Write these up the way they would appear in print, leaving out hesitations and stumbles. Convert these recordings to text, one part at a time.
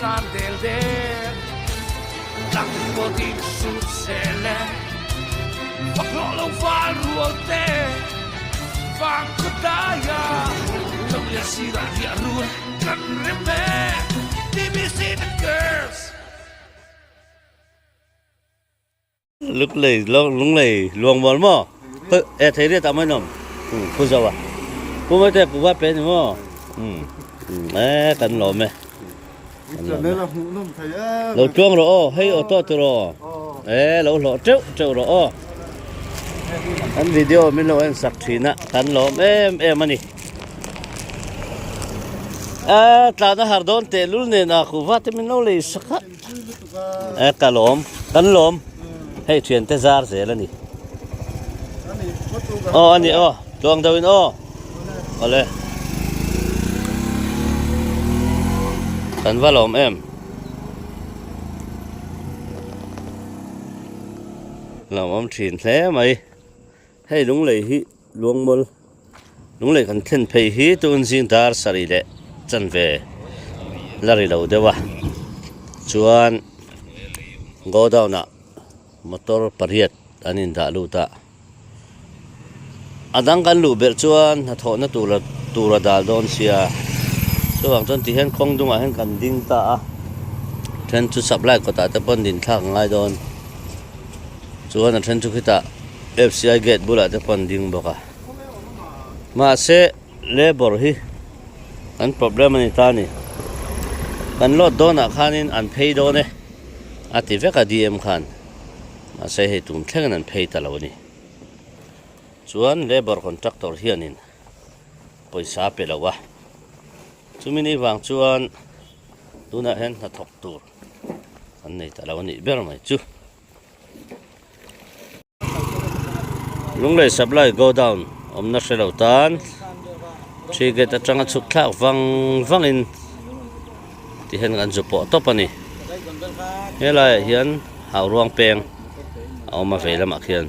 tlan del del Tlang pawt in sut zel e Fak hlawh lo val rual te Vang khaw daia Lo lian sirah riah run kan rem e TBC the girls. Lunglei Lunglei luangmual maw e thei riat ah mai nom phu zo a pu mai te pu va pe ni maw e kan lawm e lo tluang rawh aw hei auto tur aw e lo hlawh teuh teuh rawh aw kan video min lo en sak thin a kan lawm em em a ni e tlan a har dawn teh lul nen a kuhva te min lo lei sak a. E ka lawm kan lawm hei thian te zar zel a ni aw a ni aw tluang deuh in aw awle kan va lawm em lawmawm thin hle mai hei lunglei hi luangmawl Lunglei kan thlen phei hi tun zing dar sarih leh chanve la ri lo deuh a chuan godown ah motor pariat an indah lut a a dang kan luh belh chuan hnathawhna tura tura dal dawn sia chuvang chuan tihian kawng dungah hian kan ding ta a then chu supply kawtah te pawh an din thlak a ngai dawn chuan a then chu khitah. F_c_i gate bulah te pawh an ding bawk a mahse labour hi an problem a ni ta a ni kan load dawnah khanin an phei dawn e a ti vek a D_M khan mahse hei tun thlengin an phei ta lo a ni chuan labour contractor hianin pawisa a pe lo a chumi ni vang chuan tunah hian hnathawk tur an nei ta lo a nih ber mai chu. Lunglei supply godown awmna hre lo tan three gate atanga chhuk thlak vang vangin ti hian an zu pawh tawp a ni helaiah hian hau ruang peng a awm a vei lamah khian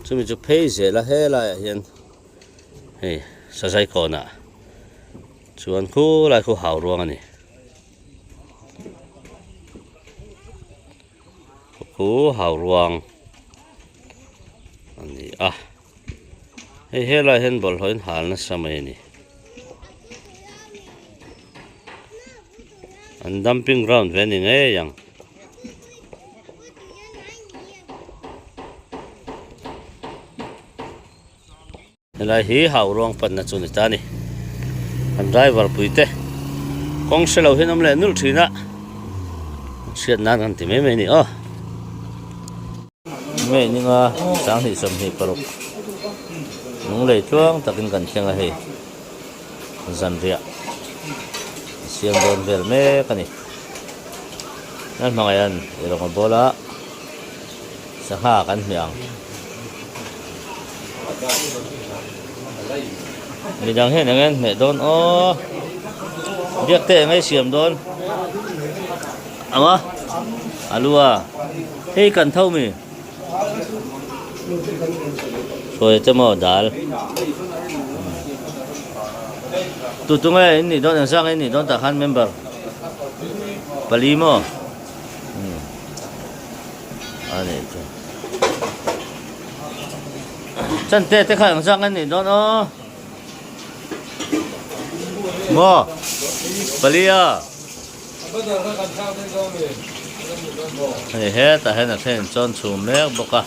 chumi chu phei zel a helaiah hian hei sazai kawnah chuan khulai khu hau ruang a ni. Khu hau ruang a ni a hei helaiah hian bawlhhlawh in hal nasa mai a ni an dumping ground ve a ni ngei ang. Helai hi hau ruang panna chu ni ta a ni. Kan driver pui te kawng hre lo hian awm leh nulh thin a, hriat nan kan ti mai mai a ni aw. May ninga sanghnih 26 lunglei tluang takin kan thleng a hei zanriah a siam dawn vel mek a ni. Nan hmangaihan i rawn a bawl a. Sangha kan hmeh ang. Midang hian eng nge an hmeh dawn aw. Biak te eng nge siam dawn. Anga alu a. Hei kan tho mi. Hruai te maw dal. Tu tu nge in nih dawn eng zang in nih dawn tah khan member pali maw. A nih chu. Chante te kha eng zak an nih dawn aw. Maw? Palia. Hei hetah hian a then chuan chhum mek bawk a.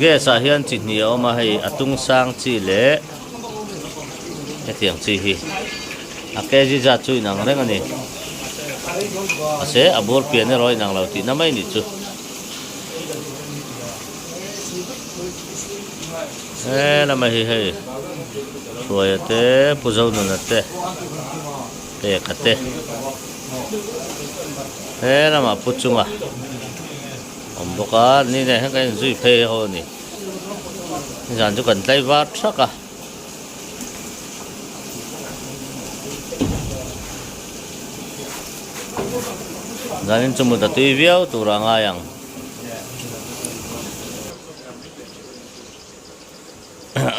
Gas ah hian chi hnih a awm a hei a tung sang chi leh hetiang chi hi a kg zat chu inang reng a ni. Mahse a bur pian erawh a inang lo tihna mai nih chu. He lama hi hei Hruaia te Pu Zonuna te Peka te he lamah Pu Chunga awm bawk a ni nen hian kan inzui phei ho a ni. Nizan chu kan tlaivar thak a. Zanin chu mut a tui viau tur a ngai ang.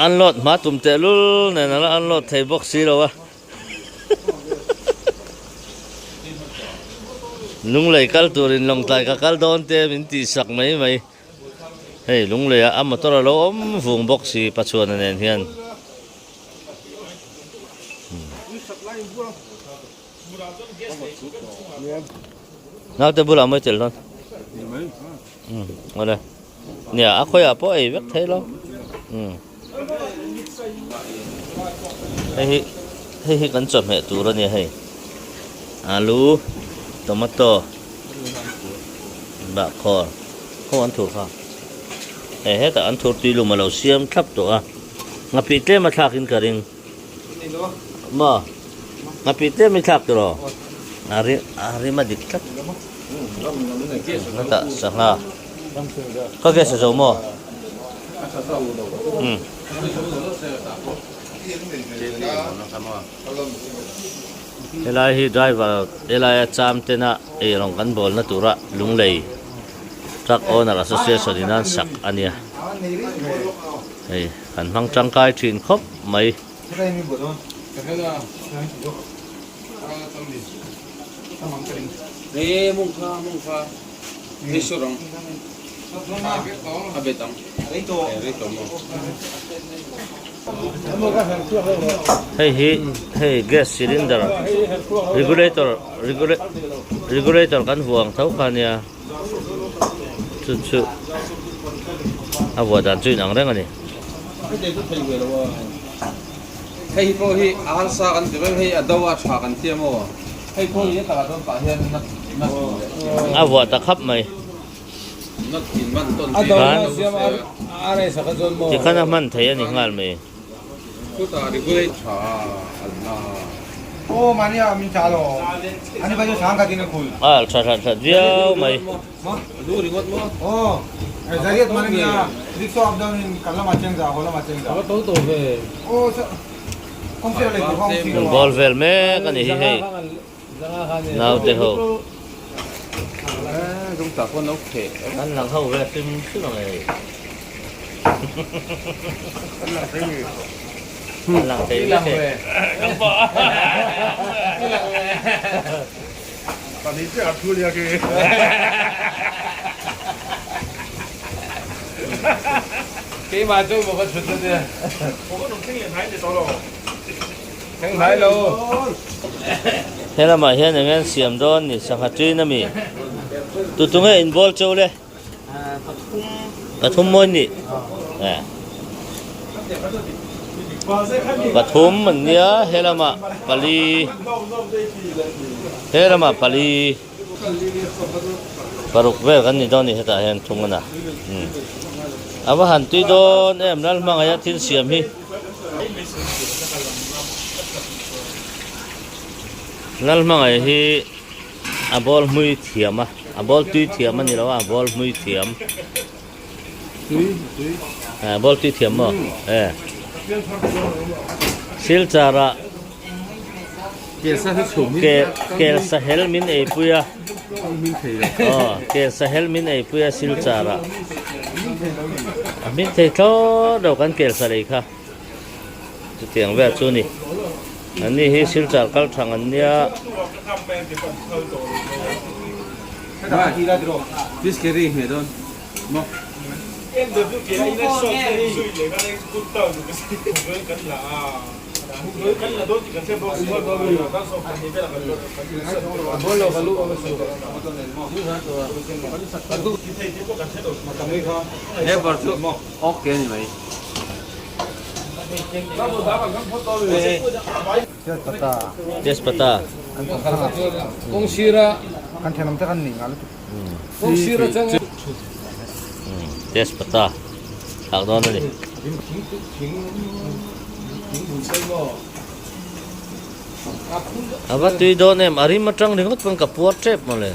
Unload hma tum tehlul nen a la unload thei bawk si lo a. Lunglei kal turin Lawngtlai ka kal dawn te min tih sak mai mai. Hei Lungleiah a motor a lo awm vung bawk si Pachuana nen hian. Naute bulah mawi tel dawn. Umm awle. Nia a khawiah pawh ei vek thei lo. Umm. Hei hi hei hi kan chawhmeh tur a nia hei. Alu, tomato, bahkhawr ho an thur kha. Hei hetah an thur tui lum a lo siam thlap tawh a. Nghapih tlem a thlak in ka ring. Maw? Nghapih tlem i thlak tur aw? A ri a rim a dik tlat. Hetah sangha. Khaw gas a zo maw? Umm. Helai hi driver helaia cham tena eirawng kan bawlna tura Lunglei Truck Owner Association in an sak a nia. Hei kan hmang tangkai thin khawp mai. Hei hi hei gas cylinder regulator regulator kan vuah ang tho kha nia chu chu a vuah dan chu inang reng a ni. Hei pawh hi a harsa kan ti vek hei a do a tha kan ti a maw hei pawh hi a takah chuan tah hian nat nat A vuah ta khap mai. Nat in man tawn A do na siam a rei sak a chuan maw. Tikhan a hman thei a ni nghal mai. Chutah regulate tha an la. Aw mahni a min tha lo ani pa chu sang khat in a khul. A tha hlat hlat viau mai. Lu ringawt maw? Aw zariat man ania rickshaw up down in kal lamah cheng za haw lamah cheng za. A va to to ve. Aw kawng sir lei tur kha awm si lo a. Ball vel mek a ni hi hei naute ho. Kan lang ho ve hrim hrim ang e hei. Kan lang thei vek e. He lamah hian eng nge an siam dawn ni sangha ṭin a mi? Tu tu nge inbawl cheu le? Pathum mawi ni pathum an nia he lamah pali he lamah pali paruk vel kan ni dawn a ni hetah hian thung a na a va han tui dawn em lal hmangaih a thil siam hi lal hmangaih hi. A ball hmui thiam a, a ball tui thiam a ni lo a, a ball hmui thiam. A ball tui thiam maw? E. Silchar ah kel sahel min ei pui a. Aw, kel sahel min ei pui a Silchar ah. A hmin thei thlawt lo kan kel sa lei kha. Chutiang vel chu a ni. Anni hi Silchar kal thang an nia. Tespata. Tespata thlak dawn a ni. A va tui dawn em a rim atang ringawt pawn ka puar tep mawle.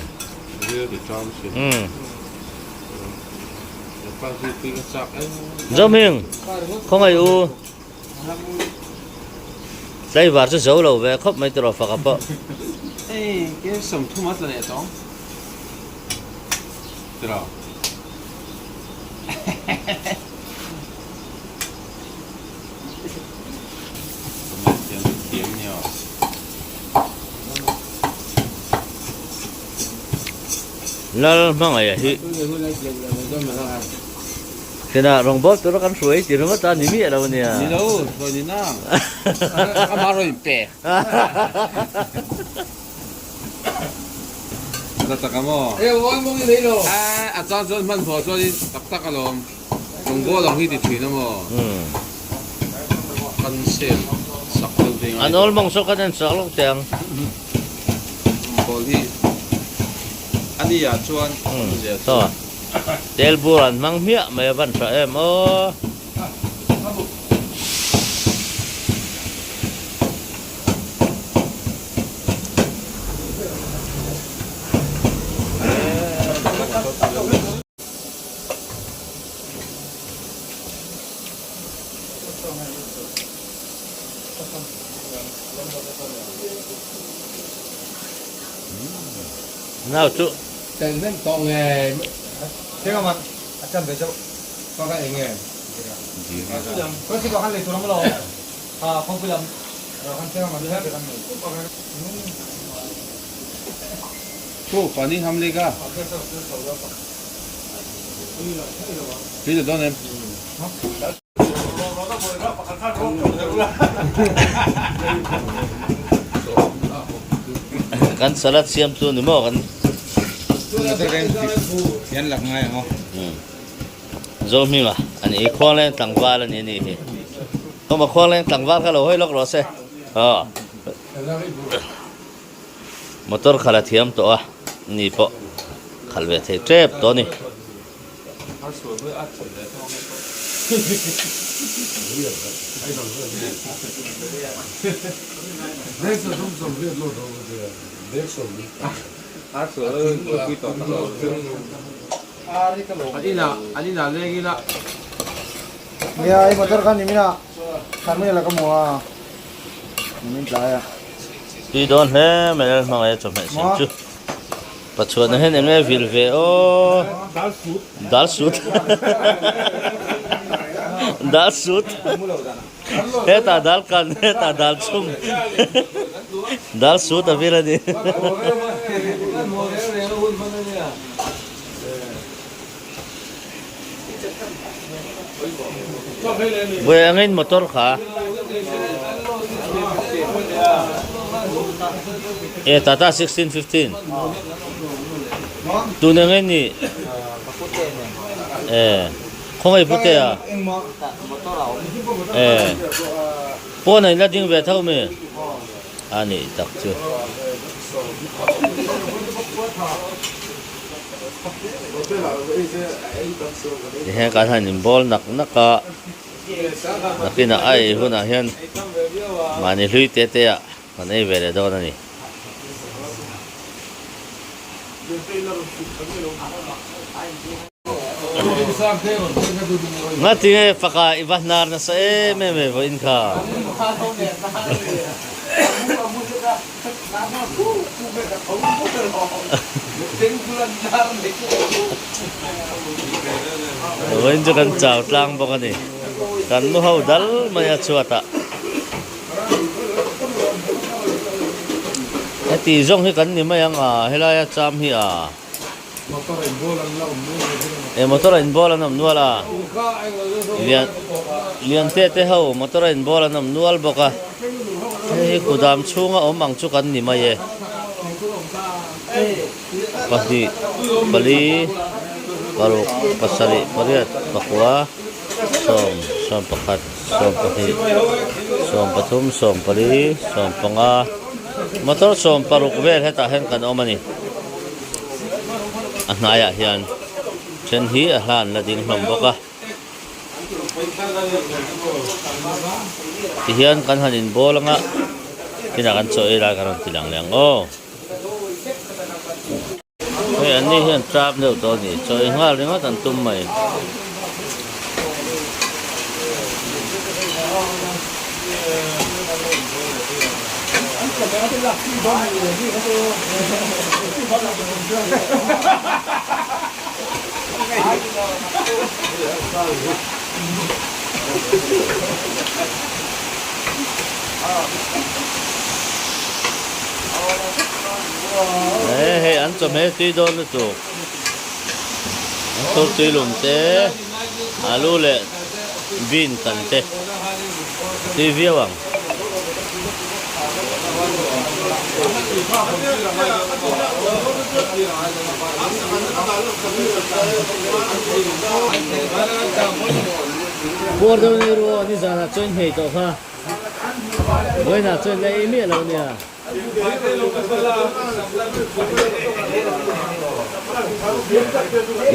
Zawmhing khawngaih u tlaivar chu zo lo ve khawp mai tiraw faka pawh. Lal hmangaih hi Tina rawngbawl tura kan hruai ti ringawt a ni miah lo ania. Ni lo, hruai ni na. Amah rawn in pe. Ta tak a maw? E aw mawng i nei lo. A chan chuan hmanhmawh chuan in tak tak alawm. Rawngbawl ang hi ti thin a maw? Kan sel sak deuh te ngai. An awl mawng saw kan en sak lawk teh ang. Rawngbawl hi a ni ah chuan awmzia chu. Tel bur an hmang hmiah mai a van tha em aw. Nau chu. Kan salad siam tu ni maw kan. Zohminga a ni i Khuangleng tlangval a ni a nih hi. Awma Khuangleng tlangval kha lo hawi lawk rawh se. Aw. Motor khalh a thiam tawh a, ni pawh khalh ve thei tep tawh a ni. Tui dawn hle mai a hmangaih a chawhmeh siam chu. Pachuan ah hian eng nge vil ve aw. Dal sut. Dal sut. Hetah dal kan hetah dal chhum. Dal sut a vil a ni. Buai angin motor kha e Tata 1615 tun angin ni e khawngaih pute a e pawn a inla ding ve tho mi a nih tak chu. Tihian kan han inbawl nak nak a, nakinah a ei hunah hian mahni hlui te te ah kan ei ve leh dawn a ni. Ngatinge faka i va hnar nasa em em e vawiin kha. Vawiin chu kan chau tlang bawk a ni. Kan nu ho dal mai a chhuat ah. Heti zawng hi kan ni mai ang a, helaia cham hi a. E motor a inbual an awm nual a, lian lian te te ho motor a inbual an awm nual bawk a, hei hi kudam chhunga awm ang chu kan ni mai e, pahnih pali paruk pasarih pariat pakua sawm sawmpakhat sawmpahnih sawmpathum sawmpali sawmpanga motor sawmparuk vel hetah hian kan awm a ni. A hnaiah hian then hi a hla an la ding hlawm bawk a. Tihian kan han inbawl anga inah kan chaw ei lai kan rawn ti lang leh ang aw. Hei an ni hian tap deuh tawh a ni chaw ei nghal ringawt an tum mai. Hei an. An chawhmeh tui dawn lutuk. An thur tui lum te, alu leh bean kan te tui viau ang. Puar deuh ni ru aw, nizanah chuan hmei tawh kha. Vawiinah chuan la ei miah lo nia.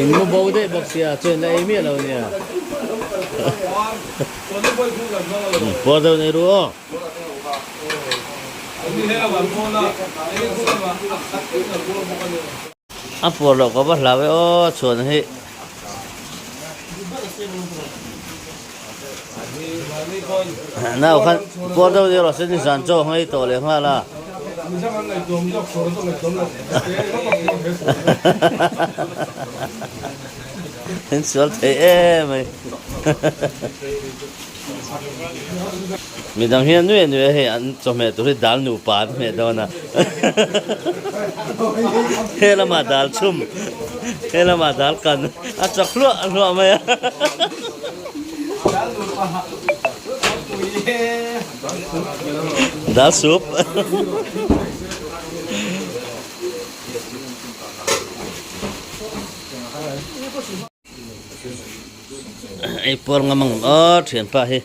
In mu bo daih bawk sia chuan la ei miah lo nia. Puar deuh nei ru aw. A puar loh ka va hlau e aw chhuan hi. Nau khan puar deuh deuh rawh se ni zan chaw nghei tawh leh nghal a. In sual thei em mai. Midang hian nuih nuih a hei an chawhmeh tur hi dal nupa an hmeh dawn a. He lamah dal chhum, he lamah dal kan a chak hluah hluah mai a. Dal soup. Ei puar ngam ang aw thianpa hi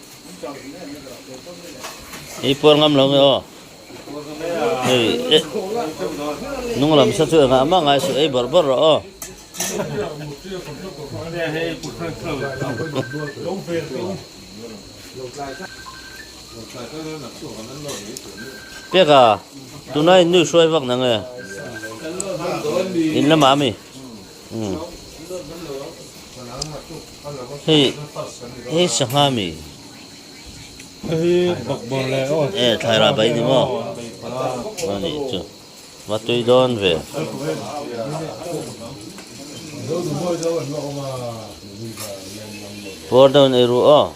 ei puar ngam lo nge aw hei eh hnung lam sa chu engah mah ngai suh ei bawrh bawrh rawh aw. Peka tuna in nui hruai vak nang e in lamah ami. Hei hei sangha mi Hei bakbawr leh aw. E thlaira bai ni maw ani chu va tui dawn ve. Puar dawn ei ru aw.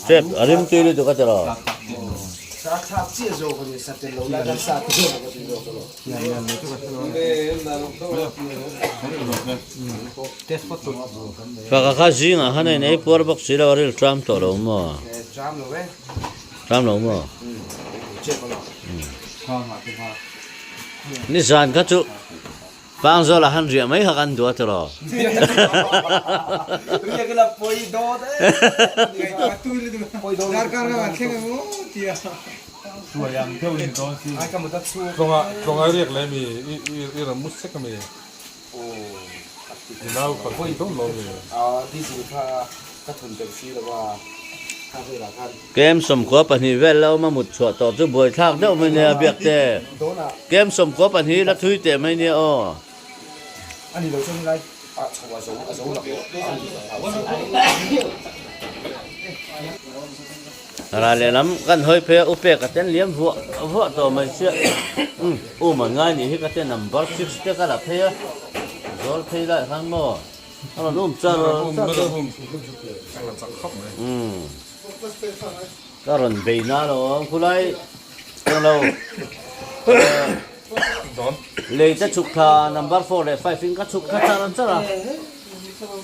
Tep a rim tui lutuk a tiraw. Faka kha zingah khan a in ei puar bawk si lo a ril tram tawh lo maw? Tram lo maw? Nizan kha chu Pangzawlah han riah mai kha kan duh a tiraw? Kem 22 vel la awm a mut chhuah tawh chu buaithlak deuh mai nia biakte. Kem 12 la thui teh mai nia aw. Ral lehlam kan hawi phei a upe ka ten liam vuah vuah tawh mai chiah umm um an ngai nih hi ka ten number six te ka la phei a zawl phei lai khan maw a rawn um char char chu umm ka rawn bei na lo awm khulai englo lei te chhuk thla number four leh five in ka chhuk thla char char a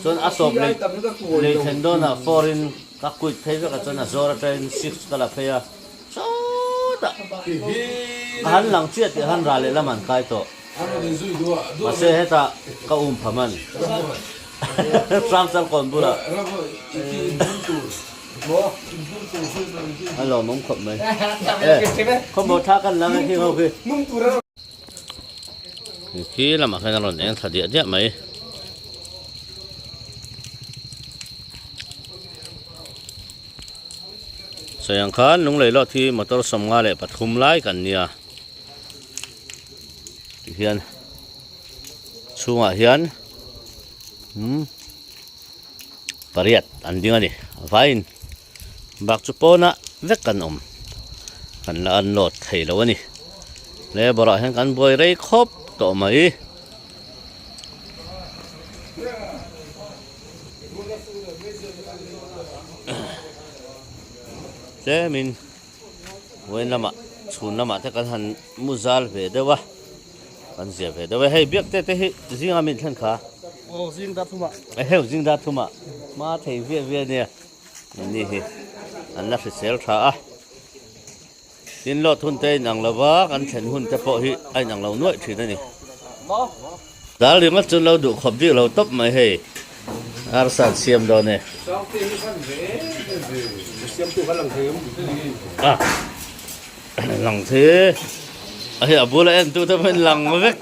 chuan a tawp lei lei thlen dawnah four in. Ka quit phei vek a chuan a zawr atangin six ka la phei a, sawtah ka han lang chiah tih han rah leh lam an kai tawh. Mahse hetah ka um pha man Hrangchal kawn bulah a lawmawm khawp mai. E khawmbo tha kan lang e khi ho khi. Khi lamah khian a rawn eng thla diah diah mai. Sawi ang khan Lunglei lawt hi motor 53 lai kan nia tihian chhungah hian umm pariat an ding a ni a vaiin bak chu pawnah vek kan awm kan la unload thei lo a ni labour ah hian kan buai rei khawp tawh mai. Tlemin vawiin lamah chhun lamah te kan han mu zal ve deuh a, kan zia ve deuh e. Hei biak te te hi zinga min thlen kha. Aw zing dar thumah. Eheu zing dar thumah hma thei viah viah ania ni hi an la hrisel tha a. Tin lawt hun te a inang lo va, kan thlen hun te pawh hi a inang lo nuaih thin a ni. Dal ringawt chu lo duh khawp bik lo tawp mai hei, arsa an siam dawn e. A lang thei a hei a bula en tu te pawhin lang vek.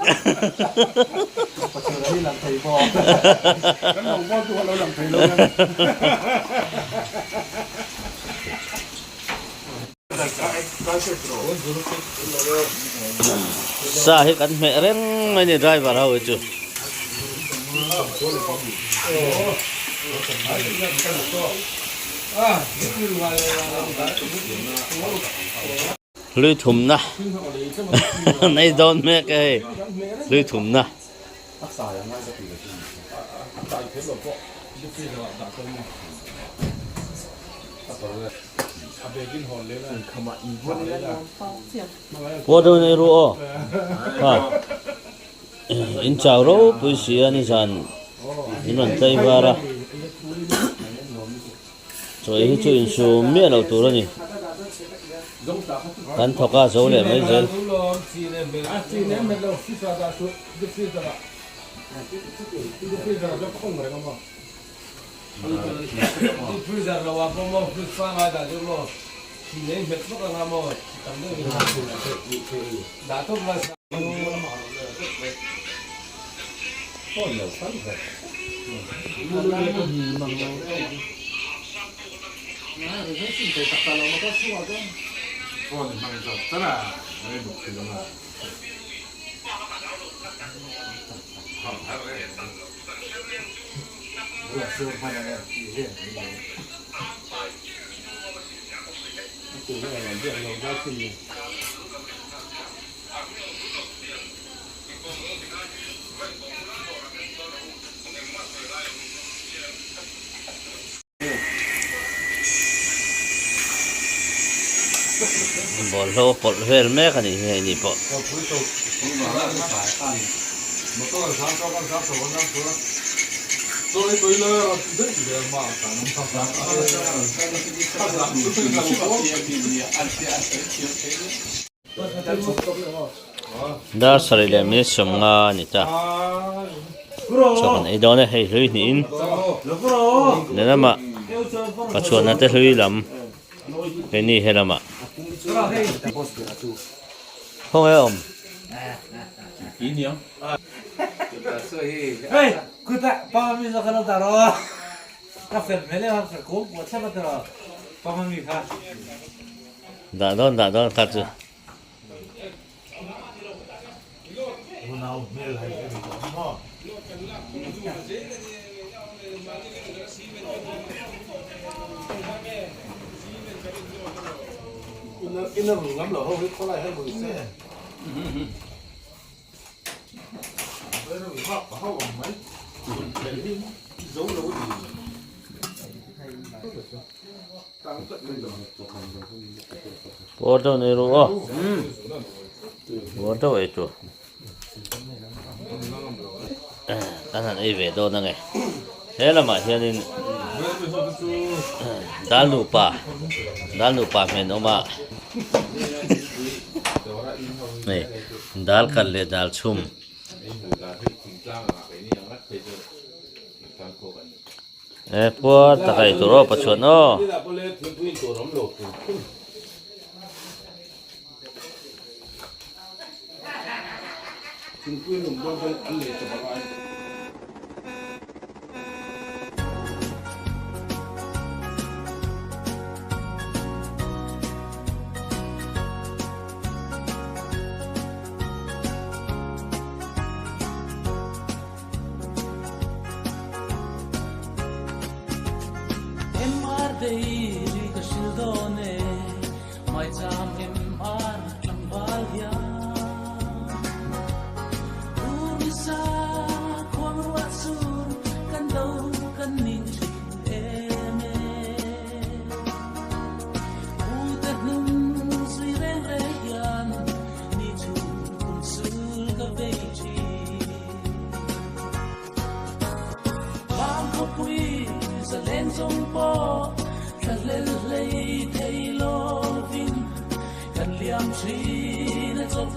Sa hi kan hmeh reng mai ni driver ho hi chu. Hlui thumna nei dawn mek e hei hlui thumna. Pawh dawn ei ru aw ha in chau ropui si a nizan in rawn tlei var a chaw ei hi chu insum miah loh tur a ni kan thawk a zo leh mai zel. Bawlhlo a pawlh vel mek a nih hi hei ni pawh. Dar sarih leh minute 50 a ni ta. Chaw kan ei dawn e, hei hlui hnihin lehlamah Pachhuana te hlui lam keini helamah. Khawnge a awm? Dah dawn dah dawn kha chu. Puar deuh nei ru aw. Puar deuh ei tur. Kan han ei ve dawn ange. He lamah hianin dal nupa dal nupa hmen awm a. Hei dal kal leh dal chhum. E puar tak a ei tur aw Pathian aw.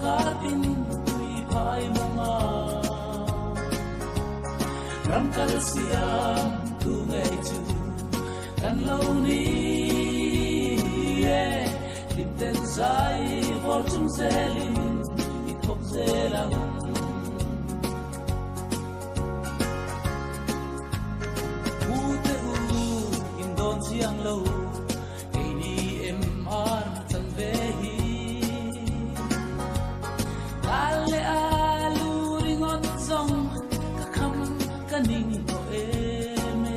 Kartin tui phai mawng a Ram kal siam tu ngei chu kan lo ni e Hlim ten zai vawr chung zelin i thawk zel ang. U te u in dawn chiang lo keini MR chan ve hi. Dal leh alu ringawt zawng ka kham ka ning tawh em e.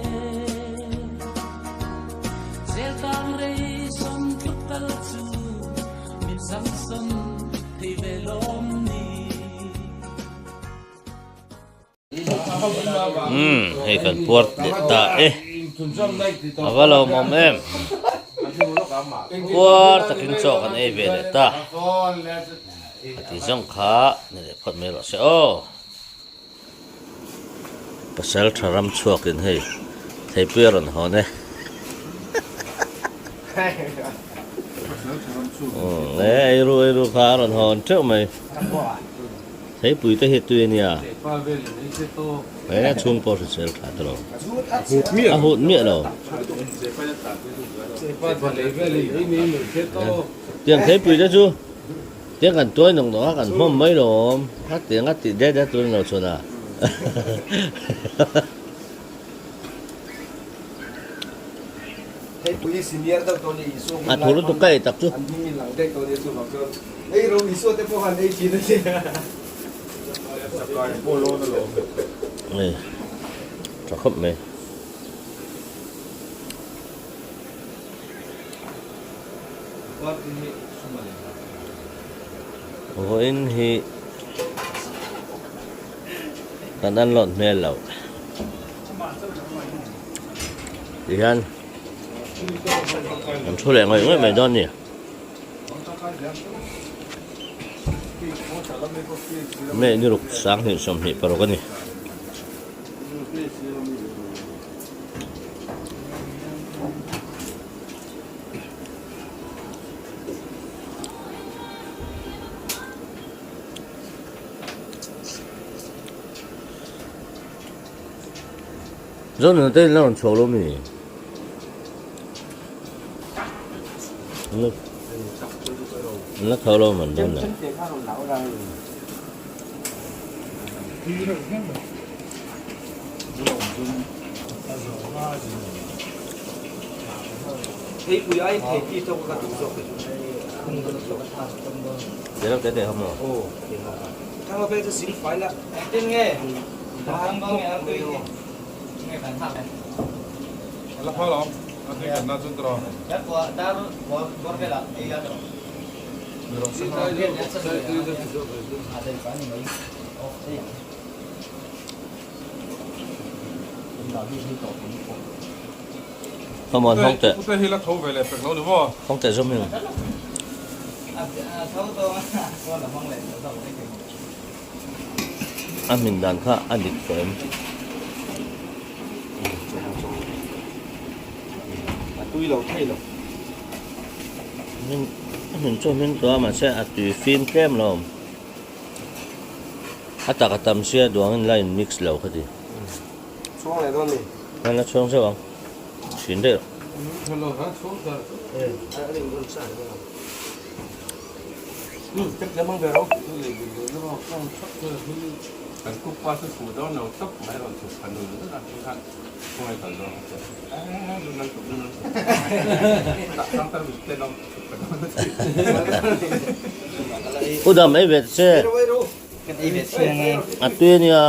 Zel tang rei sawn tluk tal chu min sang sawn thei ve lawm ni. Umm hei kan puar leh ta e a va lawmawm em puar takin chaw kan ei ve leh ta a ti zawng kha ni leh phawt mai rawh se aw. Pasal tha ram chhuakin hei theipui a rawn hawn e. Umm e eiru eiru kha a rawn hawn teuh mai. Theipui te hi tui a nia. E chhung pawh hrisel tha ta lo. A hut miah lo. Tiang theipui te chu tiang kan tuai nawk nawk a kan hmawm mai lo awm. A tiang a tih det det tur a ni lo chhun a. A thu lutuk ka ei tak chu. Ei tha khawp mai. Vawiin hi kan unload hmel loh. Tihian kan thu leh ngawih ngawih mai dawn a ni. May ni ruk 20 26 a ni. Zo nuna te in la rawn chhuak lo mi? An la tho lo man dawn lo. Come on, hong teh. Hong teh zawm hian. A hmin dan kha a dik tawh em? A tui lo thei lo. A hmin chu a hmin tawh a mahse a tui fim tlem lo. A tak a tam sia duangin la in mix lo kha ti. Chhuang leh dawn ni. An la chhuang zeuh ang. Chhin daih rawh. U dam ei ve che. A tui a nia.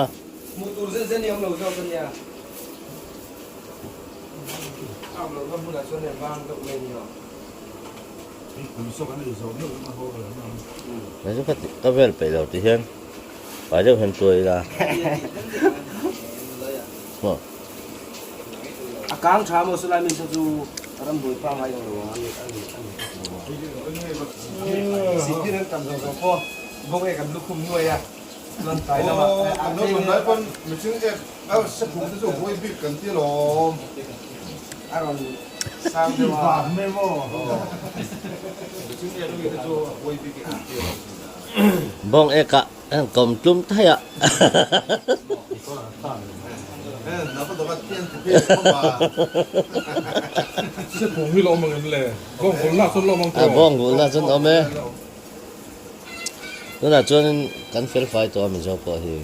Hei chu ka vel peih lo ti hian fai deuh hian tuai ila maw. A kang tha maw silai min chu ram buai pa ngai lo ang ani ani ani Sipir an tam zawng zawng pawh bawk e kan lukhum nuai a chuan tlai lamah Kan naupang lai pawn mihring ek a saphum te chu huai bik kan ti alawm. A rawn sang deuh a. Bawng ek ah an kawm tlum thai a. Bawng vulna chuan awm e. Tunah chuanin kan fel fai tawh a Mizo pawh hi.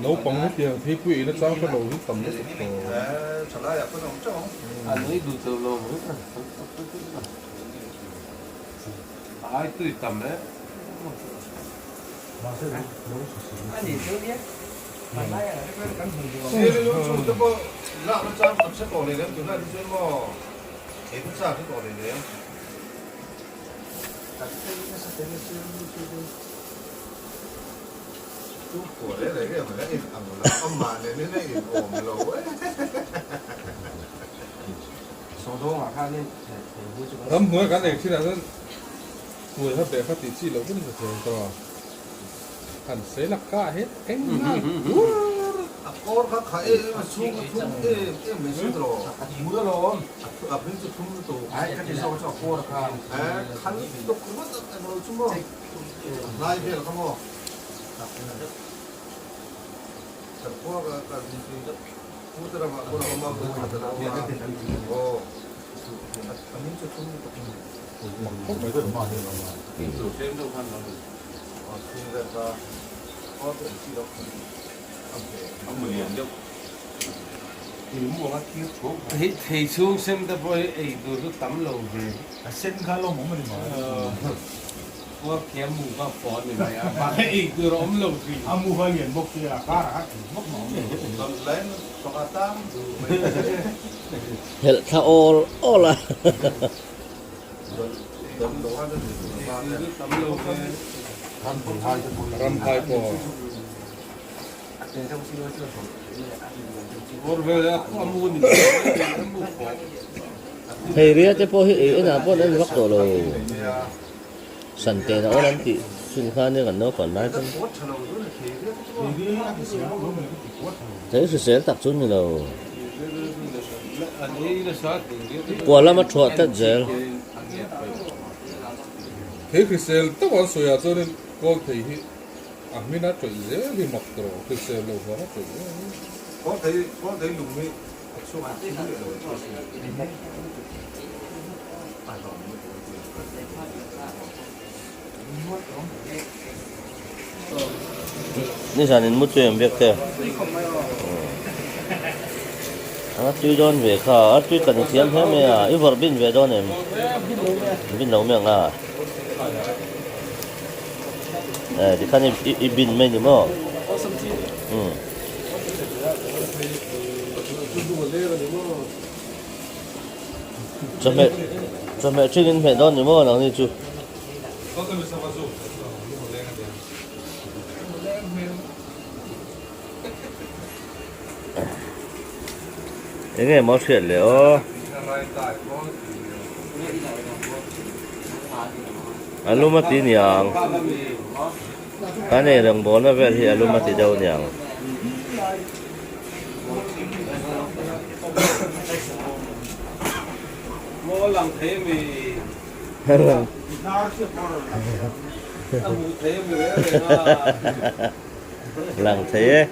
Naupang hetiang theipui eina chang hre lo hi tam lutuk tawh. Ramhnuai kan ei thin ah chuan tuai kha beh kha tih chi loh vek in ka thei tawh a, han sei lak ka het eng ngal bur. A kawr kha kha em em a chhung a thum em em mai si tawh a thur alawm a hming chu thum lutuk ai ka ti zawk chu a kawr kha khan tuk ringawt englo chu maw a hnai vel kha maw kan khua ka ka pu te ramah pawn a awm a pu khat a lo awm a aw a hming chu thum lutuk a chhung vel kha kawr te an chi lo Thei chhung sem te pawh hi ei tur chu tam lo ve. A sen kha lawmawm a ni mai. Khuar khiam mu kha pawh a ni mai a, mahse ei tur a awm lo thin. A mu kha lian bawk sia, a karah kha thei bawk a awm lo. Dawlh lain faka tang duh mai. Helh thla awl awl a. Dawlh lo a ni Ei tur chu tam lo ve. Ramhai pawh. Thei ria te pawh hi ei enah pawh an en vak tawh lo. Sante na awl an tih chhun khan kan naupang lai chuan thei hrisel tak chu ni lo. Kua lama thuah tlat zel. Thei hrisel tak an sawi ah chuanin kawl thei hi A hmin a tawih zel hi mak tawh lo, hrisel lo vang a tawih zel hi. Kawlthei kawlthei lung hi a chhung ah thil leh lo chu a si. Nizan in mu tui an biak te. A tui dawn ve kha, a tui kan i thiam hle mai a, i vawrh bin ve dawn em? Bin lo mai ang a. Eh tikhan i bin mai ni maw? Umm. Chawhmeh chawhmeh thin in hmeh dawn ni maw nangni chu? Enge maw hriat leh aw. A lum a ti niang. Kan ei reng bawlna vel hi a lum a ti deuh niang. Lang thei e.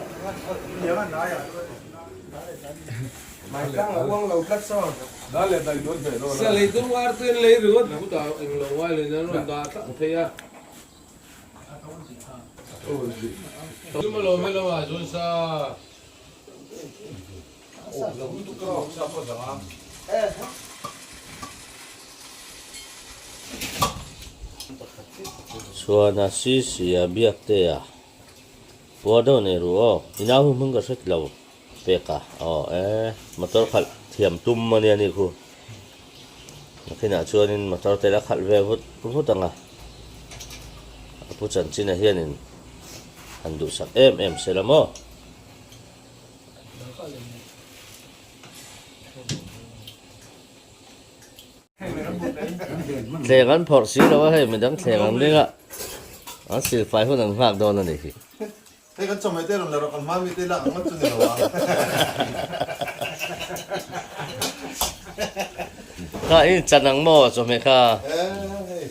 Chhuana Sisia Biaktea Puar deuh nei ru aw, i nau hi hming ka hret lo pek a, aw e, motor khalh thiam tum a nia ni khu. Nakinah chuanin motor te la khalh ve vut vut ang a, a pu chanchinah hianin han duhsak em em se la maw. Thleng an phawrh si lo a hei midang thleng an ring a an silfai hun an nghak dawn a ni hi. Hei kan chawhmeh te rawn la rawh kan hma mi te lak ang ngawt chu ni lo ang. Kha i chan ang maw chawhmeh kha. E hei.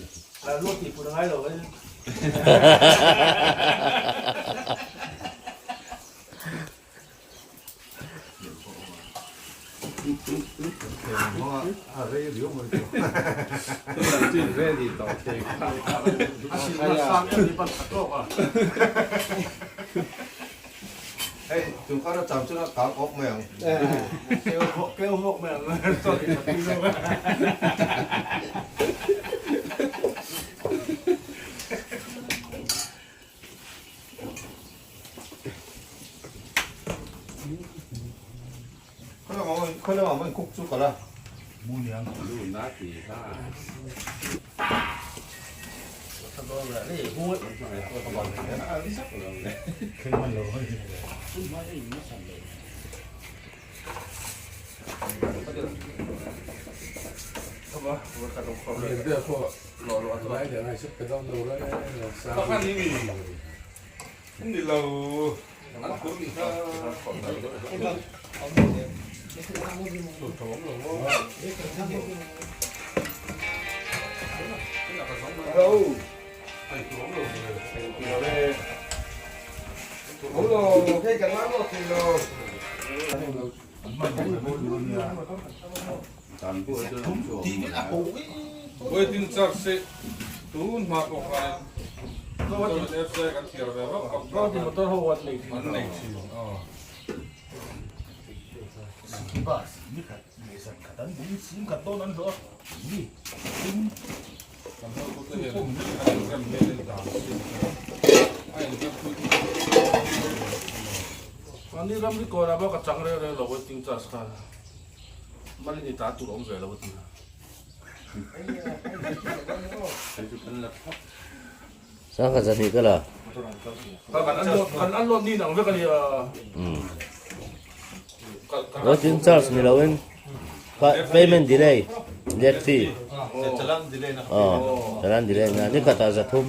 Waiting charge hi tun hma pawh khan Zonet FC kan thiar ve vak vak vak a, an nei thin aw. Kan hotute hian an inrem hmel in dan sin a inrem pui tih Mahni ram hi kawnah pawh ka chang reng reng lo waiting charge kha malin i ta tur awm ve lo a ti a. Sangha zahnih ka la. Kan unload ni nang vek a nia. Waiting charge ni loin payment delay late fee. Aw chalan delay na ni khatah zathum.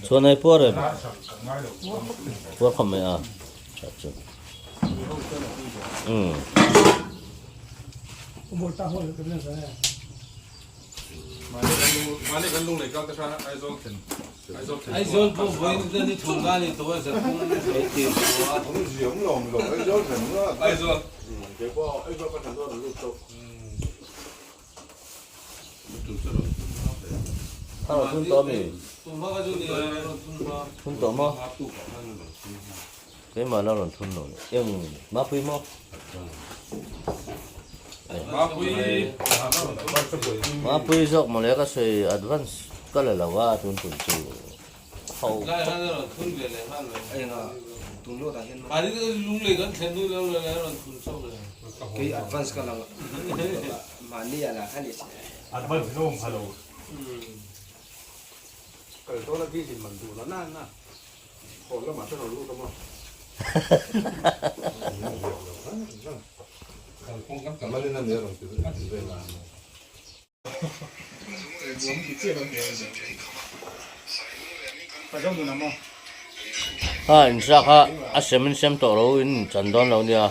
Chuan ei puar em? Puar khawp mai a. That chu. Umm. Aizawl pawh vawiin te ni thum ka ni tawh a zathum ei tir tawh a. A rawn thun tawh ami? Thun tawh maw? Keimah la rawn thun lo ni. Eng Mapui maw? Mapui zawk mawle ka sawi advance ka la lo a tun tum chu ho. Kei advance ka la mahni a la kha ni se. Advance lo awm pha lo. Kal dawn a diesel man duh la na na. Haw lamah chuan rawn lut a maw? Ha insa kha a sem in sem tawh lo in chan dawn lo nia.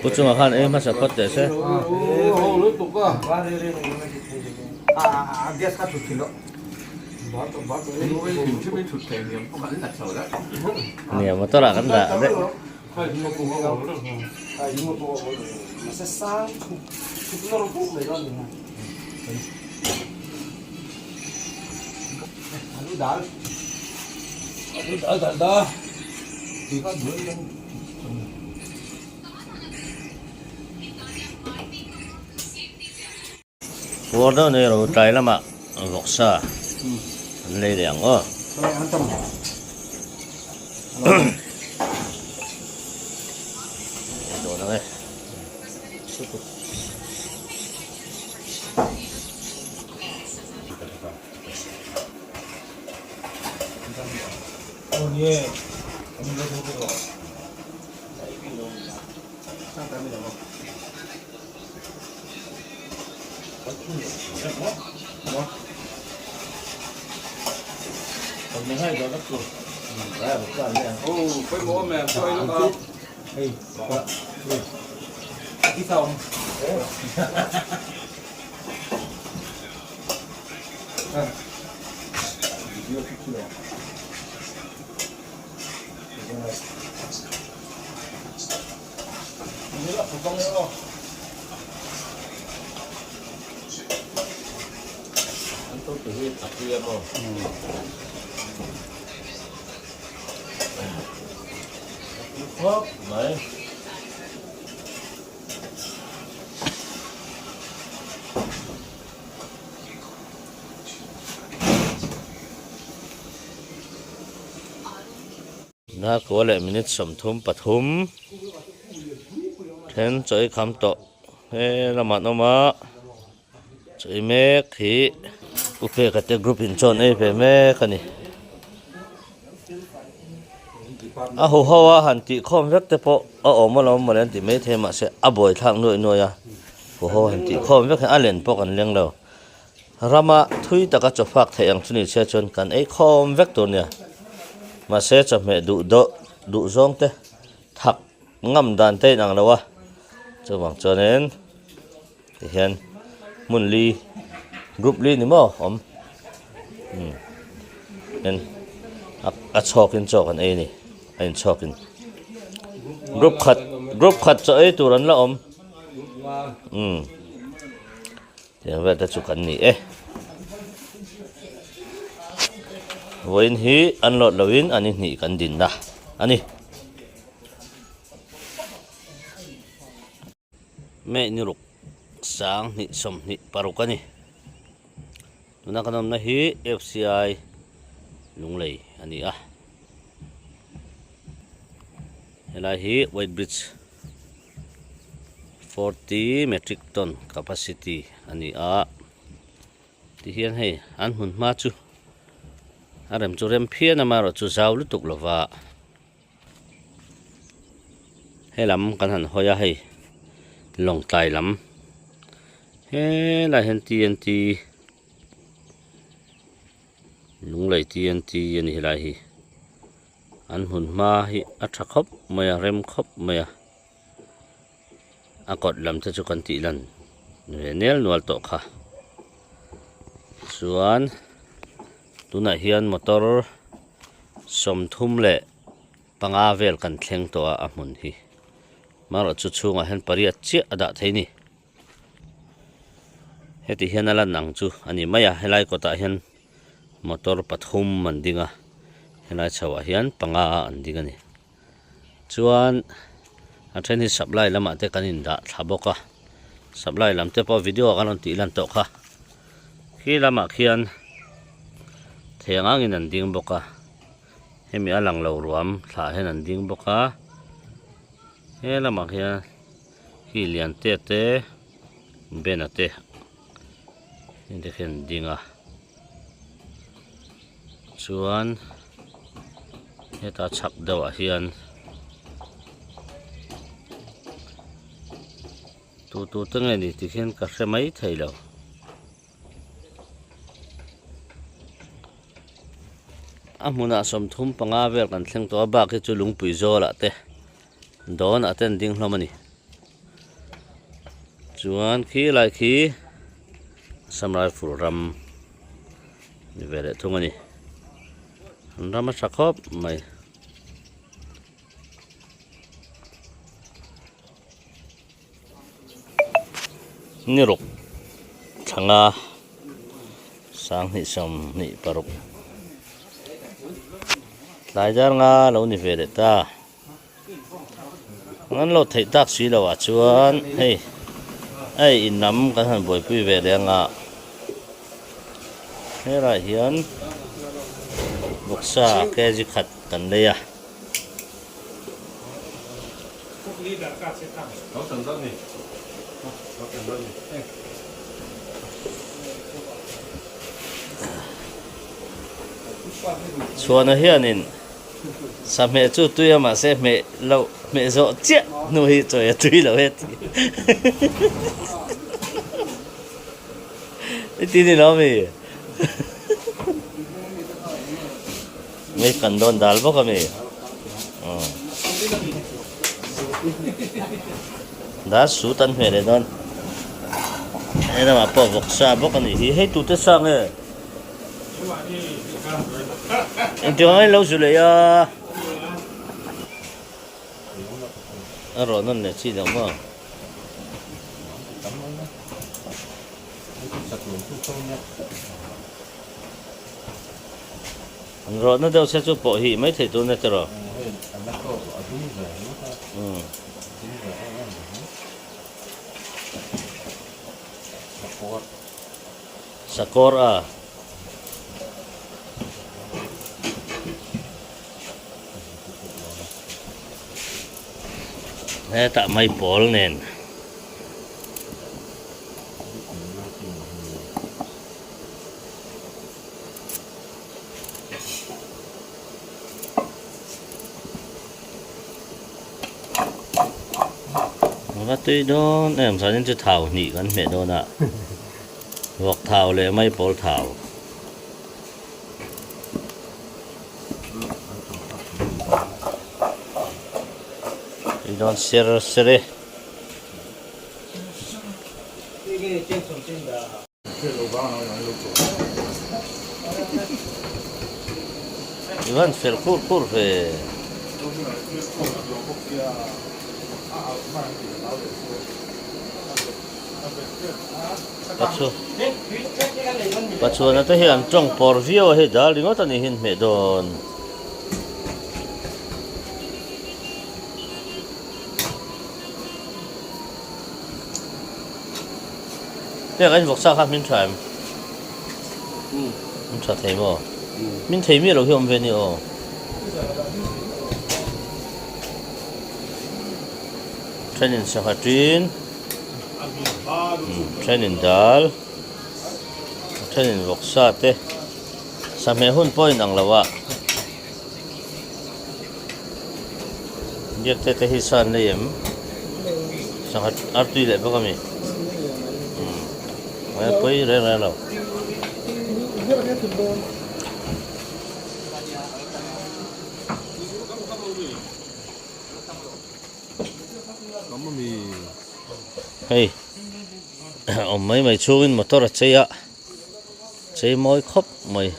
Pu chungah khan ei hmasa phawt teh se. Nia motor ah kan dah daih. Puar deuh nei ro tlai lamah vawksa an lei leh ang aw. Dawn ang e. Khawp mai. Darkua leh minute 33 then chawi kham tawh he lamah an awm a chawi mek hi u peka te group in chuan ei ve mek a ni a hu ho a han tih khawm vek te pawh a awm alawm mawle an ti maithei mahse a buai thlak nuaih nuaih a hu ho han tih khawm vek hi a len pawh kan leng lo. Rama thui taka chaw fak theih ang chu ni se chuan kan ei khawm vek tur nia. Mahse chawhmeh duh dawh duh zawng te thak ngam dan te inang lo a, chuvang chuanin tihian hmun li group li ni maw awm umm en a chhawkin chaw kan ei a ni a inchhawkin group khat group khat chaw ei tur an la awm umm. Tiang vel te chu kan ni e. Vawiin hi an lawt loin an inhnih kan dinna a ni. Meh ni ruk 2026 a ni. Tuna kan awmna hi FCI Lunglei a ni a. Helai hi White Bridge. 40 metric ton capacity a ni a tihian hei an hmun hma chu a rem chu rem phian a amaherawh chu zau lutuk lova helam kan han hawi a hei lawngtlai lam helaiah hian TNT Lunglei TNT a ni helai hi. An hmun hma hi a tha khawp mai a rem khawp mai a a kawt lam te chu kan tih lan ve nel nual tawh kha chuan tunah hian motor 35 vel kan thleng tawh a a hmun hi marawh chu chhungah hian pariat chiah a dah thei a ni. Heti hian a lan ang chu a ni mai a helai kawtah hian motor pathum an ding a helai chho ah hian panga an ding a ni chuan a then hi supply lamah te kan in dah thla bawk a supply lam te pawh video ah kan rawn tih lan tawh kha khi lamah khian thei ang angin an ding bawk a hemi a lang lo ruam thlah hian an ding bawk a he lamah khian. Khi lian te te bena te heng te khi an ding a chuan heta chhak deuh ah hian tu tu te nge ni tih khian ka hre mai thei lo. A hmunah 35 vel kan thleng tawh a bak hi chu lungpui zawlah te. Dawn ah te an ding hlawm a ni. Chuan khi lai khi Assam Rifle ram Ni ve leh thung a ni. An ram a tha khawp mai. Ni ruk thanga sanghnih sawmhnih paruk tlai dar nga lo ni ve leh ta. An lo theih tak si lo ah chuan hei hei in lam kan han buaipui ve leh anga helaiah hian vawksa kg khat kan lei a. Chhuana hianin Sahmeh chu tui a mahse hmeh loh hmeh zawh chiah hnu hi chawi a tui lo e ti. I ti ni lo mi? Mei kan dawn dal bawk a mi? Dal su tan hmeh leh dawn. He lamah pawh vawksa bawk a nih hi. Hei tute sa nge? Engtik ang in lo zu leh a? A rawh nawn leh chi loh maw? An rawhna deuh se chu pawh hi mai thei tur nia tiraw? Sakawr a. Hetah mai pawl nen. Va tui dawn em zanin chu thau hnih kan hmeh dawn a. Vawk thau leh maipawl thau. I dawn ser ser e. I van fel khur khur ve. Pachuana te hi an tawng pawr viau a hei dal ringawt a nih hi an hmeh dawn. Heng an vawksa kha hmin tha em? Hmin tha thei maw? Hmin thei miah lo hi awm ve a ni aw. Thenin sangha tin. Thenin dal thenin vawksa te sahmeh hun pawh a inang lo a biak te te hi sa an nei em sangha artui leh bawk ami umm a pawi reng reng lo. Hei awm mai mai chhungin motor a chei a chei mawi khawp mai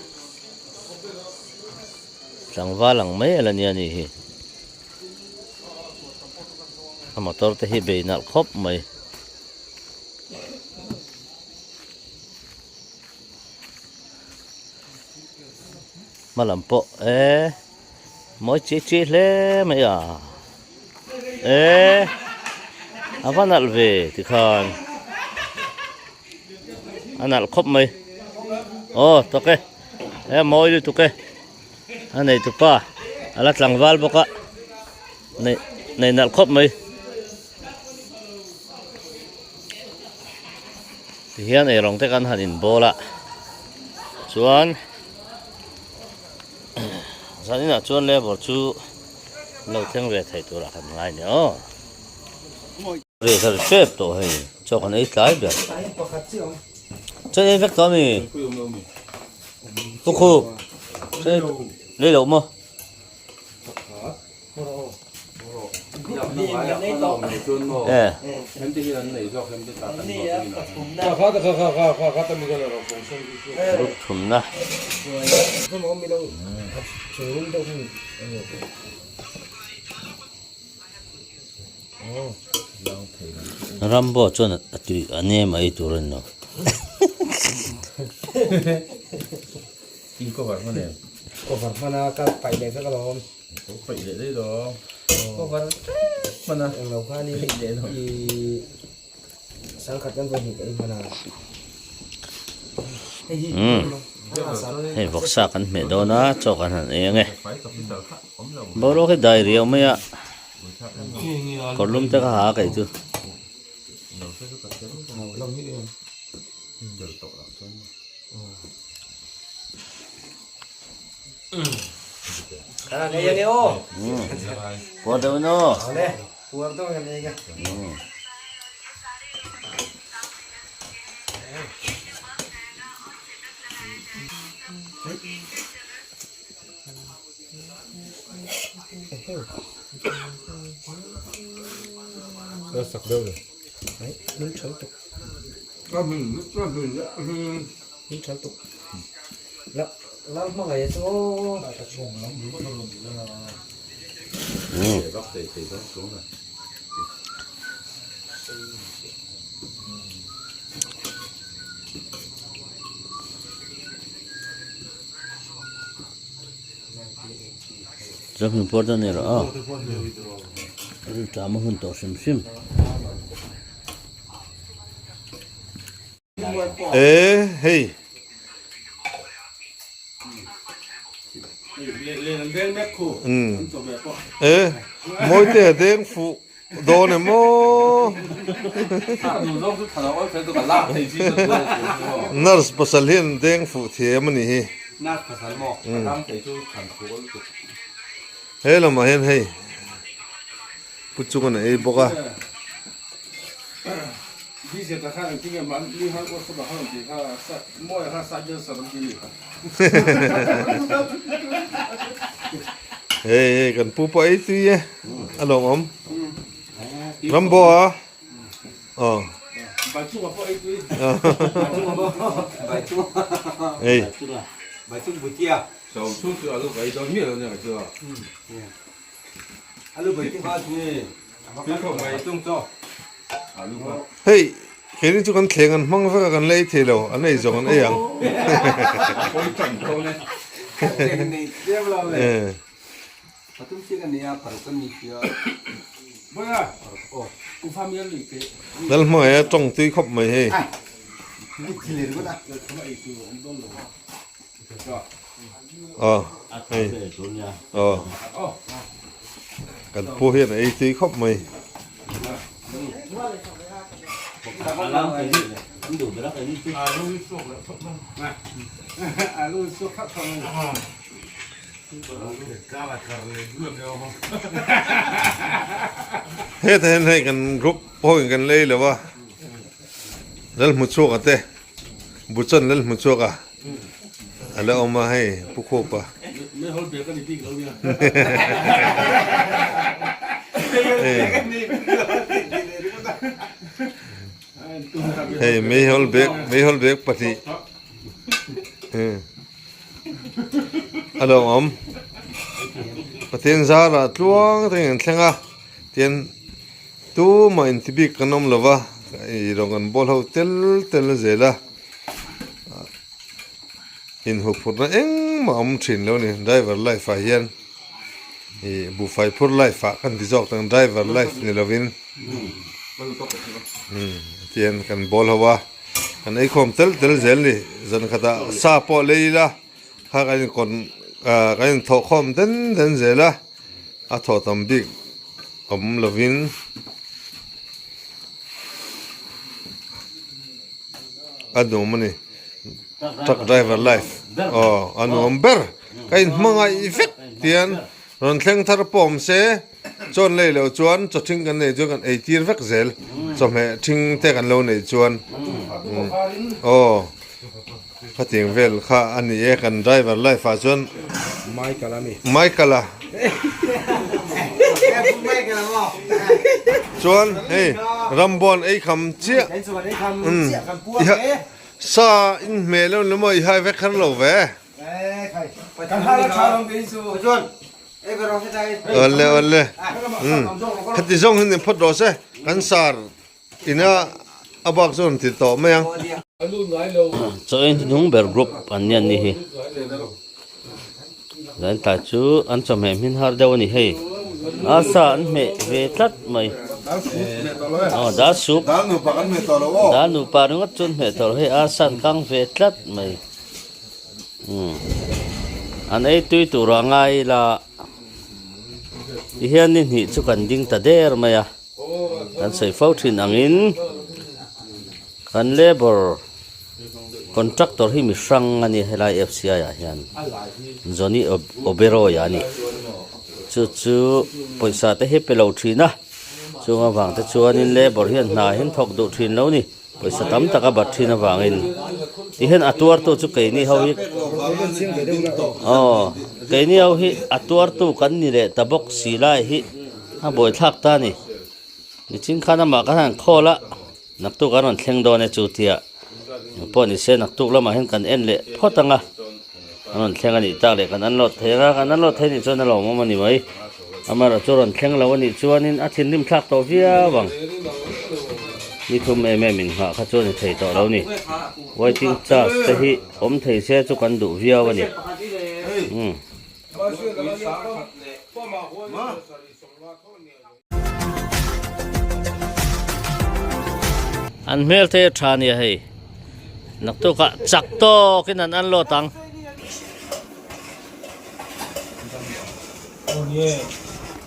tlangval ang mai a la nia nih hi a motor te hi bei nalh khawp mai. Hmalam pawh eee mawi chiai chiai hle mai a eee a va nalh ve tikhan a nalh khawp mai aw tawk e he mawi lutuk e a neitupa a la tlangval bawk a nei nei nalh khawp mai. Tihian eirawng te kan han inbawl a chuan zaninah chuan labour chu lo thleng ve thei turah kan ngai ni aw. Ve kher tep tawh hei chaw kan ei tlai ber. Chaw ei vek tawh ami? Pukhup. Lei lo maw? Group thumna. Rambo chuan a tui a nem a ei tur a ni lo. In cover hman em? Cover hman a ka paih leh vek alawm. Ka paih leh daih lo. Cover tlem hman a. Englo khan i i sangkhat kan vawi hnih ka ei hman a. Hei hi Hei vawksa kan hmeh dawn a chaw kan han ei ange. Boruak hi dai riau mai a. Kawr lum te ka ha a kei chu. Puar deuh in aw. Puar deuh hian ei ka. Sak deuh le. Min thal tuk. Min thal tuk. La lal hmangaih chu aw. Chuan hmun pawr dawn erawh aw rilṭam a hun tawh hrim hrim. E hei. E mawite a deng fuh dawn em aw. Nurse pasal hian deng fuh thiam a nih hi. He lamah hian hei Pu chunga ei bawk a. Hei hei kan pu pawh ei tui e a lawmawm Rambo a aw hei. Hei keini chu kan thleng an hmang vek a kan la ei thei lo an ei zawng an ei ang. Lalhmangaih a tawng tui khawp mai hei. Aw hei aw kan pu hian a ei tui khawp mai. Hetah hian hei kan group ho in kan lei lo a Lalhmuchhuaka te Buchan Lalhmuchhuaka. A la awm a hei Pu Khupa. Hei meihawl bag meihawl bag pahnih a lo awm. Pathian zarah tluang takin an thleng a tian tumah intibik kan awm lova ih rawn kan bawl ho tel tel zel a. Inhuphurhna engmah a awm thin lo a ni driver life ah hian ih buhfai phur life ah kan ti zawk tang driver life ni lovin umm tihian kan bawl ho a kan eikhawm tel tel zel a ni zan khatah sa pawh lei ila kha kan inkawn ah kan inthawhkhawm den den zel a a thawh tam bik awm lovin. A nuam a ni truck driver life aw a nuam ber ka in hmangaih vek tian rawn thleng thar pawh awm se chawn lei loh chuan chaw thing kan nei chuan kan ei tir vek zel chawhmeh thing te kan lo neih chuan aw khatiang vel kha a ni e kan driver life ah chuan Michael a mi Michael a. Chuan hei rambuan ei kham chiah umm sa in hmeh lo ni maw i hai vek kher lo ve. Awle awle umm heti zawng hi ni phawt rawh se kan sar ina a bak chu rawn ti tawh mai ang. Chaw en hnung ber group an ni an ni hi zan tlai chu an chawhmeh hmin har deuh a ni hei a sa an hmeh ve tlat mai aw dal soup dal nupa ringawt chu an hmeh tawh lo hei a sa an kang ve tlat mai. Umm an ei tui tur a ngai ila tihian ni hnih chu kan ding ta der mai a kan sawi fo thin angin kan labour contractor hi mi hrang a ni helai F_C_I ah hian Johnny Oberoi a ni chu chu pawisa te hi pe lo thin a chung avang te chuanin labour hian hna hi an thawk duh thin lo ni. Pawisa tam tak a bat thin avangin tihian a tuartu chu keini ho hi aw keini ho hi a tuartu kan ni leh ta bawk si lai hi a buaithlak ta a ni nichin khan amah khan han khawl a naktuk an rawn thleng dawn e chu tia pawh ni se naktuk lamah hian kan en leh phawt ang a an rawn thleng a nih tak leh kan unload thei ang a kan unload thei nih chuan a lawmawm a ni mai amaherawh chu rawn thleng lo a nih chuanin a thinrim thlak tawh viau ang ni thum em em inghah kha chuan i thei tawh lo ni waiting charge te hi awm thei se chu kan duh viau a ni umm. An hmel te a tha nia hei naktukah chak tawkin an unload ang.